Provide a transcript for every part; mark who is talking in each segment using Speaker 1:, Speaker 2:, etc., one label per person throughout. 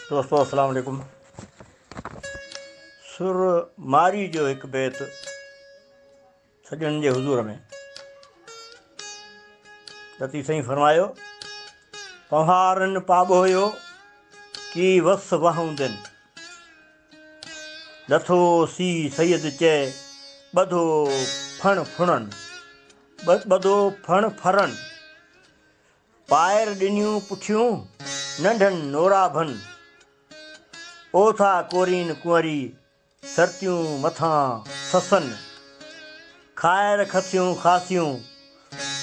Speaker 1: دوستو السلام عليڪم. سر مارئي جو هڪ بيت سڄڻن جي حضور ۾ لطيف سائين فرمايو، پنهوارن پاٻوهيو ڪي وس وهوندين، لٿو سي سيد چئي ٻڌو ڦڻ ڦڻن، ٻڌو ڦڻ ڦرن. پائر ڏنيون پٺيون ننڍن نوراڀن، او ٿا ڪورين ڪنوري سرتيون مٿان سسن. کائر کٿيون خاصيون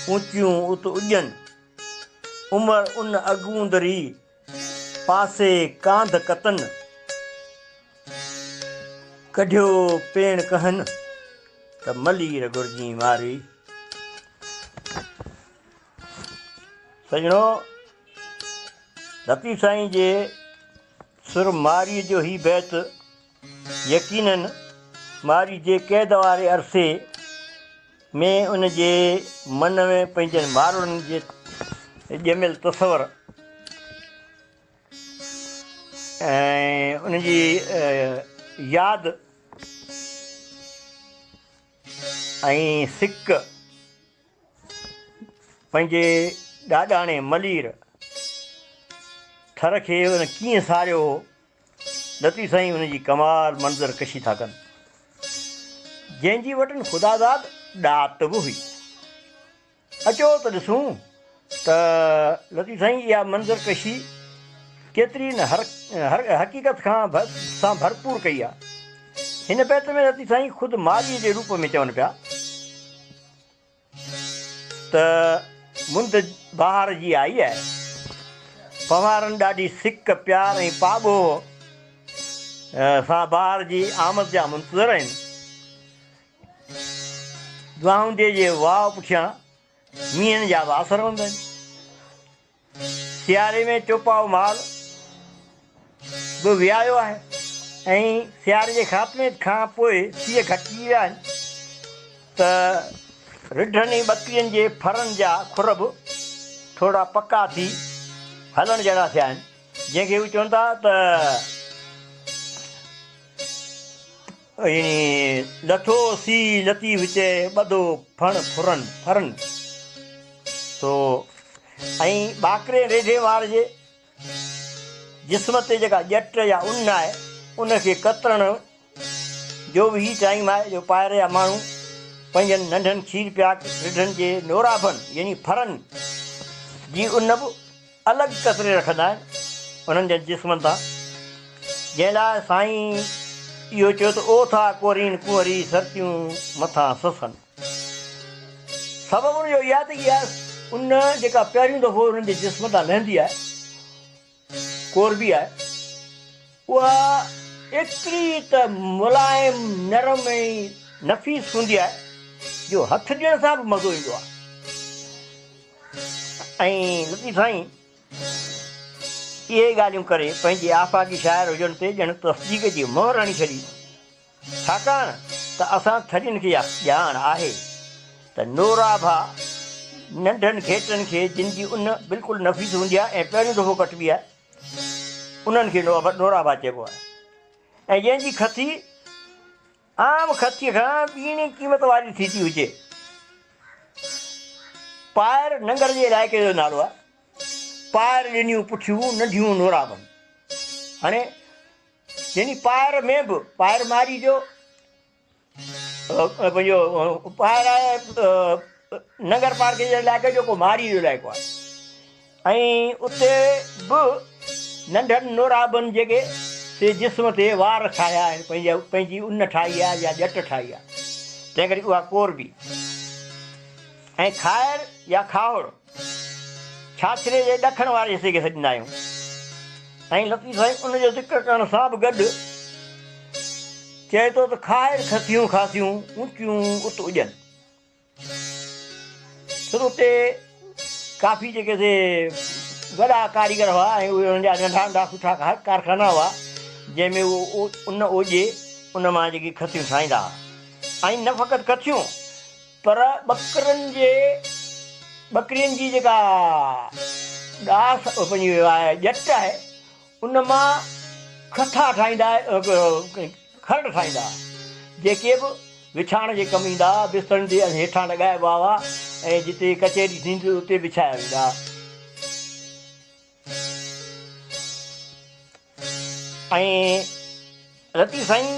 Speaker 1: اوچيون ات اڄن، عمر ان اڳوندري پاسي ڪانڌ ڪتن. ڪڍيو پيڻ ڪهن ته ملير گهرجين ماري. سڄڻو! لطيف سائين جي سر مارئي جو هي بيت يقيناً مارئي جي قيد واري عرصي ۾ ان جي من ۾ پنهنجن ماروئڙن جي ڄميل تصور ۽ ان جي ياد ۽ سڪ پنهنجي ڏاڏاڻي ملير ٿر کي ان ڪيئن ساريو هو، لطيف سائين ان جي ڪمال منظر ڪشي ٿا ڪن، جنهن جي وٽن خداداد ڏات به هئي. اچو ته ڏسون ته لطيف سائين اها منظر ڪشي ڪيتري نه حقيقت کان سان ڀرپور ڪئي آهي. هن بيت ۾ لطيف سائين خود مارئيء جي روپ ۾ چون پيا ته مند بهار جي آئي آهي، پنهوارن ڏاڍي سڪ، پيار ۽ پاٻوهه سان بهار جي آمد جا منتظر آهن. دعائوندي جي واء پٺيان مينهن جا به اثر هوندا آهن. سياري ۾ چوپائو مال به ويايو آهي ۽ سياري جي خاتمي کان پوء سيء گهٽجي ويا آهن ته رڍن ۽ ٻڪرين جي ڦرن جا کر به ٿورا پڪا ٿي هلڻ جهڙا ٿيا آهن، جنهن کي هو چون ٿا ته. يعني لٿو سي لطيف چئي ٻڌو ڦڻ ڦرن ڦرن سو ۽ ٻاڪري ريڍي وار جي جسم تي جيڪا ڄٽ يا ان آهي ان کي ڪترڻ جو به هي ٽائيم آهي جو پائر جا ماڻهو پنهنجن ننڍن کير پياڪ رڍن جي نوراڀن يعني ڦرن جي ان به الڳ ڪتري رکندا آهن انهن جن جسمن تان، جنهن لاء سائين اهو چيو ته او ٿا ڪورين ڪنوري سرتيون مٿان سسن. سبب ان جو اهو آهي ته اها ان جيڪا پهريون دفعو انهن جي جسم تان لهندي آهي، ڪوربي آهي، اها ايتري ته ملائم، نرم ۽ نفيس هوندي آهي جو هٿ ڏيڻ سان به مزو ايندو آهي. ۽ لطيف سائين اهي ڳالهيون ڪري پنهنجي آفاقي شاعر هجڻ تي ڄڻ تصديق جي مهر هڻي ڇڏي. ڇاڪاڻ ته اسان ٿرين کي اها ڄاڻ آهي ته نوراڀا ننڍن گهيٽن کي جن جي ان بلڪل نفيس هوندي آهي ۽ پهريون دفعو ڪٽبي آهي انهن کي نوراڀا چئبو آهي ۽ جنهن جي کٿي عام خرچيء کان ٻيڻي قيمت واري ٿي ٿي هجي. پائر ننگر جي علائقي جو نالو آهي. پائر ڏنيون پٺيون ننڍيون نورابن. هاڻي يعني پائر ۾ به پائر ماري جو پنهنجو پائر آهي ننگر پارڪي جي علائقي جو ڪو ماري جو علائقو آهي. ۽ اتي به ننڍن نورابن جيڪي سي جسم تي وار ٺاهيا آهن، پنهنجي ان ٺاهي آهي يا ڄٽ ٺاهي آهي، تنهنڪري اها ڪوربي ۽ کائر يا کاهوڙ ڇاڇري جي ڏکڻ واري حصي کي سڏيندا آهيون ۽ لطيف سائين ان جو ذڪر ڪرڻ سان به گڏ چئي ٿو ته کائر کسيون خاصيون اوچيون ات اڄن. ڇو ته اتي ڪافي جيڪي سي وڏا ڪاريگر هئا ۽ اهي انهن جا ننڍا ننڍا سٺا ڪارخانا هئا جنهن ۾ اهو ان اوڄي ان مان جيڪي کٿيون ٺاهيندا هئا ۽ نه فقط کٿيون پر ٻڪرن جي ٻڪرين جي جيڪا ڏاس پنهنجي آهي ڄٽ آهي ان مان کٿا ٺاهيندا کرڙ ٺاهيندا ها، جيڪي به وڇاڻ جي ڪم ايندا ها، بسترن جي هيٺان لڳائبا هئا ۽ جتي ڪچهري ٿيندي هئي اتي وڇايا ويندا ها. ۽ لطيف سائين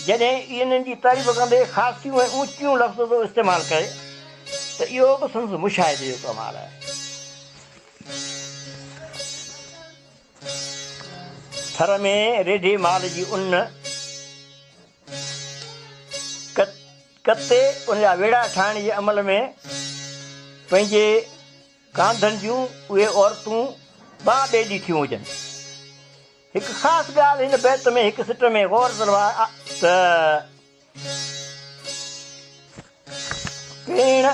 Speaker 1: جڏهن انهن جي تعريف ڪندي خاصيون ۽ اوچيون لفظ ٿو استعمال ڪري ته اهو به سندس مشاهدي جو ڪمال آهي. ٿر ۾ ريڍي مال جي ان ڪتي ان جا ويڙها ٺاهڻ جي عمل ۾ پنهنجي ڪانڌن جون اهي عورتون ٻانهن ٻيلي ٿيون هجن. هڪ خاص ڳالهه هن بيت ۾ هڪ سٽ ۾ غور طلب آهي ته پيڻ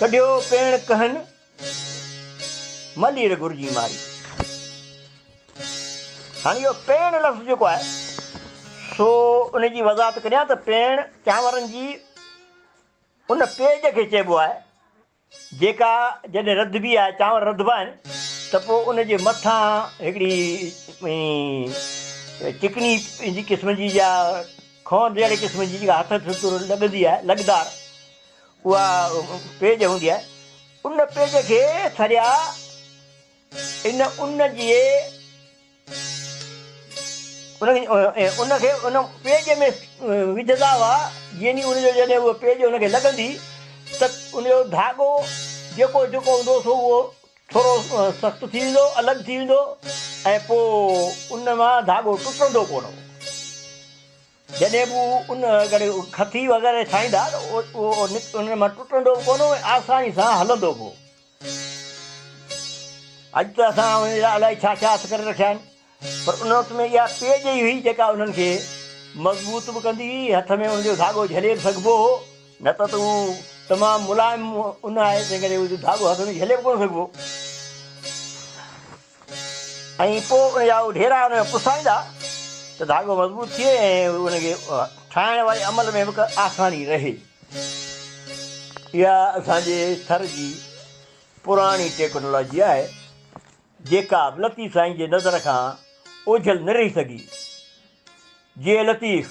Speaker 1: ڪڍيو پيڻ ڪهن، ملير گهرجي ماري. هاڻي اهو پيڻ لفظ جيڪو آهي سو ان جي وضاحت ڪريان ته پيڻ چانورن جي ان پيڄ کي چئبو آهي جيڪا جڏهن رڌبي آهي، چانور رڌبا آهن ته پوء ان جي مٿان هڪڙي چڪني جي قسم جي يا کونئر جهڙي قسم جي جيڪا هٿ طور لڳندي آهي، لڳدار اها پيڄ هوندي آهي. ان پيڄ کي ٿريا ان ان جي ان کي ان پيڄ ۾ وجهندا هئا، يعني ان جو جڏهن اهو پيڄ ان کي لڳندي ته ان جو ڌاڳو جيڪو جيڪو هوندو سو اهو ٿورو سخت ٿي ويندو، الڳ ٿي ويندو ۽ پوء ان مان ڌاڳو ٽٽندو ڪونه هو. جڏهن به هو ان کٿي وغيره ٺاهيندا ته اهو ان مان ٽٽندو به ڪونه هو ۽ آساني سان هلندو به هو. اڄ ته اسان ان جا الائي ڇا ڇا هٿ ڪري رکيا آهن، پر ان وقت ۾ اها پيڄ ئي هئي جيڪا انهن کي مضبوط به ڪندي هئي، هٿ ۾ ان جو ڌاڳو جهلي به سگهبو هو، نه ته ته هو تمام ملائم ان آهي، تنهن ڪري اهو ڌاڳو هٿ ۾ جهلي به ڪونه سگهبو. ۽ پوء ان جا اهي ڍيرا ان ۾ پسائيندا ته ڌاڳو مضبوط ٿئي ۽ ان کي ٺاهڻ واري عمل ۾ به آساني رهي. اها اسان جي ٿر جي پراڻي ٽيڪنالاجي آهي، جيڪا به لطيف سائين جي نظر کان اوجهل نه رهي سگهي. جيئي لطيف!